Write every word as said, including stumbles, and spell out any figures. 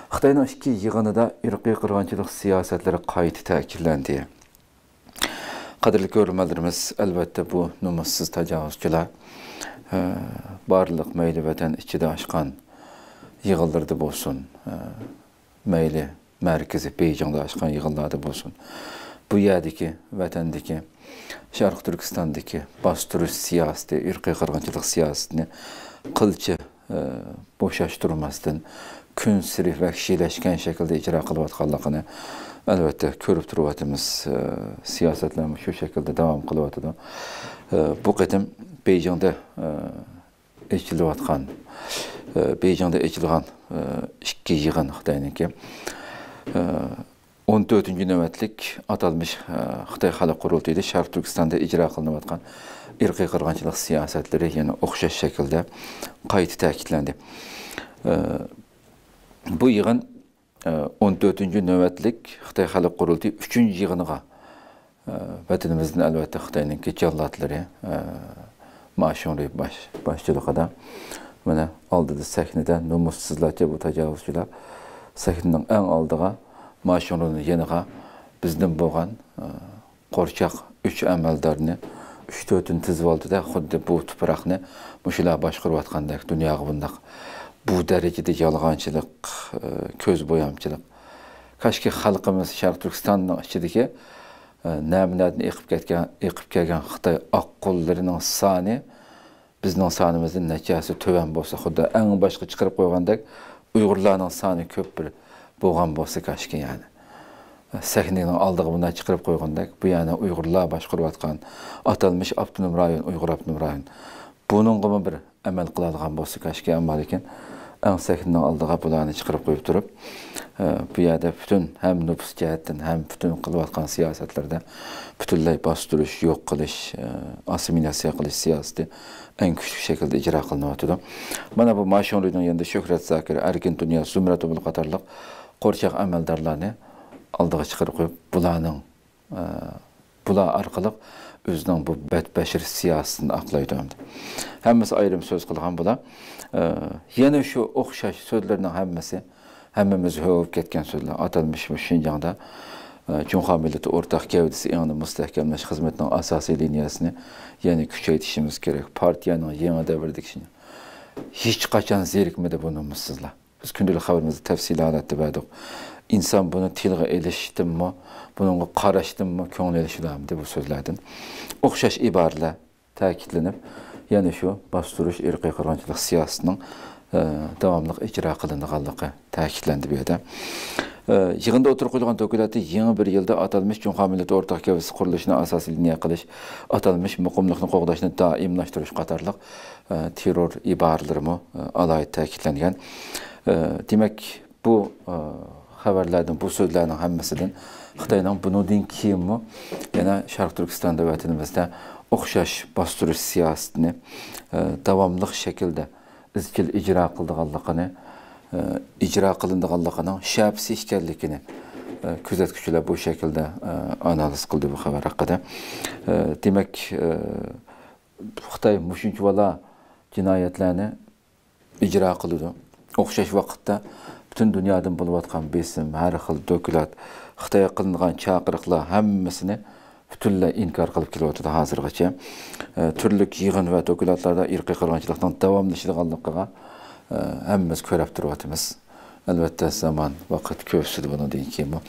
خىتاينىڭ ئىككى يىغىنىدا ئىرقىي قىرغىنچىلىق سىياسەتلىرى قايتا تەكىتلەندى. قەدىرلىك كۆرۈرمەنلىرىمىز، ئەلۋەتتە، بۇ نومۇسسىز تاجاۋۇزچىلار، ئە، بارلىق مەيلى ۋەتەن ئىچىدە ئاچقان يىغىنلىرىدا بولسۇن، ئە، مەيلى مەركىزى بېيجىڭدا ئاچقان يىغىنلاردا بولسۇن، بۇ يەردىكى، ۋەتەندىكى، شەرقىي تۈركىستاندىكى باستۇرۇش سىياسىتى، ئىرقىي قىرغىنچىلىق سىياسىتىنى قىلچە، ئە، بوشاشتۇرماستىن، كۈنسېرى ۋەھشىيلەشكەن شەكىلدە ئىجرا قىلىۋاتقانلىقىنى، ئەلۋەتتە، كۆرۈپ تۇرۇۋاتىمىز. ئە، سىياسەتلەرمۇ شۇ شەكىلدە داۋام قىلىۋاتىدۇ. ئە، بۇ قېتىم بېيجىڭدا، ئە، ئېچىلىۋاتقان، ئە، بېيجىڭدا ئېچىلغان، ئە، ئىككى يىغىن خىتاينىڭكى، ئە، ئون تۆتىنچى نۆۋەتلىك ئاتالمىش، ئە، خىتاي خەلق قۇرۇلتىيىدا شەرقىي تۈركىستاندا ئىجرا قىلىنىۋاتقان ئىرقىي قىرغىنچىلىق سىياسەتلىرى يەنە ئوخشاش شەكىلدە قايتا تەكىتلەندى. ئە، بۇ يىغىن، ئە، ئون تۆتىنچى نۆۋەتلىك خىتاي خەلق قۇرۇلتىيى ئۈچىنچى يىغىنىغا، ئە، ۋەتىنىمىزدىن، ئەلۋەتتە، خىتاينىڭكى جاللاتلىرى، ئە، ما شۇڭرۇي باش-، باشچىلىقىدا، مانا، ئالدىدا سەھنىدە نومۇسسىزلارچە بۇ تاجاۋۇزچىلار سەھنىنىڭ ئەڭ ئالدىغا، ما شۇڭرۇينىڭ يېنىغا بىزدىن بولغان، ئە، قورچاق ئۈچ ئەمەلدارنى، ئۈچ تۆتىنى تىزىۋالدى-دە، خۇددى بۇ تۇپراقنى مۇشۇلار باشقۇرۇۋاتقاندەك، دۇنياغا بۇنداق، بۇ دەرىجىدە يالغانچىلىق، ئە، كۆز بويامچىلىق. كاشكى خەلقىمىز شەرقىي تۈركىستاننىڭ ئىچىدىكى، ئە، نەمۇنەدىن ئېقىپ كەتكەن، ئېقىپ كەلگەن خىتاي ئاققۇنلىرىنىڭ سانى بىزنىڭ سانىمىزدىن نەچچە ھەسسە تۆۋەن بولسا، خۇددى ئەڭ باشقا چىقىرىپ قويغاندەك، ئۇيغۇرلارنىڭ سانى كۆپ بىر بولغان بولسا كاشكى، يەنى. سەھنىنىڭ ئالدىغا بۇنداق چىقىرىپ قويغاندەك، بۇ يەنى ئۇيغۇرلار باشقۇرۇۋاتقان ئاتالمىش ئاپتونوم رايون، ئۇيغۇر ئاپتونوم رايون. بۇنىڭغىمۇ بىر ئەمەل قىلالىغان بولسا كاشكى، ئەمما لېكىن ئەڭ سەھنىنىڭ ئالدىغا بۇلارنى چىقىرىپ قويۇپ تۇرۇپ، ئە، بۇ يەردە پۈتۈن ھەم نوپۇس جەھەتتىن، ھەم پۈتۈن قىلىۋاتقان سىياسەتلىرىدە پۈتۈنلەي باستۇرۇش، يوق قىلىش، ئە، ئاسسىمىلياتسىيە قىلىش سىياسىتى ئەڭ كۈچلۈك شەكىلدە ئىجرا قىلىنىۋاتىدۇ. مانا بۇ ما شۇڭرۇينىڭ يېنىدا شۆھرەت زاكىر، ئەركىن دۇنيا، زۇمرەت ئومۇل قاتارلىق قورچاق ئەمەلدارلارنى ئالدىغا چىقىرىپ قويۇپ، بۇلارنىڭ، ئە، بۇلار ئارقىلىق ئۆزىنىڭ بۇ بەتبەشىر سىياسىتىنى ئاقلايدۇ ئەمدى. ھەممىسى ئايرىم سۆز قىلغان بۇلار. ئە، يەنە شۇ ئوخشاش سۆزلەرنىڭ ھەممىسى، ھەممىمىز ھۆ بولۇپ كەتكەن سۆزلەر. ئاتالمىش مۇشۇ شىنجاڭدا، ئە، جۇڭخۇا مىللىتى ئورتاق گەۋدىسى ئېڭىنى مۇستەھكەملەش خىزمىتىنىڭ ئاساسىي لىنىيەسىنى يەنە كۈچەيتىشىمىز كېرەك. پارتىيەنىڭ يېڭى دەۋردىكى شىنجاڭ. ھېچقاچان زېرىكمىدى بۇ نومۇسسىزلار. بىز كۈندىلىك خەۋىرىمىزدە تەپسىلىي ھالەتتە بەردۇق. ئىنسان بۇنى تىلغا ئېلىشتىنمۇ، بۇنىڭغا قاراشتىنمۇ كۆڭلى ئېلىشىدۇ ئەمدى بۇ سۆزلەردىن. ئوخشاش ئىبارىلەر تەكىتلىنىپ، يەنە شۇ باستۇرۇش، ئىرقىي قىرغىنچىلىق سىياسىتىنىڭ، ئە، داۋاملىق ئىجرا قىلىنىدىغانلىقى تەكىتلەندى بۇ يەردە. ئە، يىغىندا ئوتتۇرىغا قويۇلغان دوكلاتتا يېڭى بىر يىلدا ئاتالمىش جۇڭخۇا مىللىتى ئورتاق گەۋدىسى قۇرۇلۇشىنى ئاساسىي لىنىيە قىلىش، ئاتالمىش مۇقىملىقنى قوغداشنى دائىملاشتۇرۇش قاتارلىق، ئە، تېررور ئىبارىلىرىمۇ، ئە، ئالاھىدە تەكىتلەنگەن. ئە، دېمەك، بۇ، ئە، خەۋەرلەردىن، بۇ سۆزلەرنىڭ ھەممىسىدىن خىتاينىڭ بۇنىڭدىن كېيىنمۇ يەنە شەرقىي تۈركىستاندا، ۋەتىنىمىزدە ئوخشاش باستۇرۇش سىياسىتىنى، ئە، داۋاملىق شەكىلدە ئىزچىل ئىجرا قىلىدىغانلىقىنى، ئە، ئىجرا قىلىنىدىغانلىقىنىڭ شەپىسى ئىكەنلىكىنى، ئە، كۆزەتكۈچىلەر بۇ شەكىلدە، ئە، ئانالىز قىلدى بۇ خەۋەر ھەققىدە. ئە، دېمەك، ئە، خىتاي مۇشۇنچىۋالا جىنايەتلەرنى ئىجرا قىلىدۇ. ئوخشاش ۋاقىتتا پۈتۈن دۇنيادىن بولۇۋاتقان بېسىم، ھەر خىل دوكلات، خىتايغا قىلىنغان چاقىرىقلار ھەممىسىنى پۈتۈنلەي ئىنكار قىلىپ كېلىۋاتىدۇ ھازىرغىچە. ئە، تۈرلۈك يىغىن ۋە دوكلاتلاردا ئىرقىي قىرغىنچىلىقنىڭ داۋاملىشىدىغانلىقىغا، ئە، ھەممىمىز كۆرۈپ تۇرۇۋاتىمىز. ئەلۋەتتە، زامان، ۋاقىت كۆرسىتىدۇ بۇنىڭدىن كېيىنمۇ.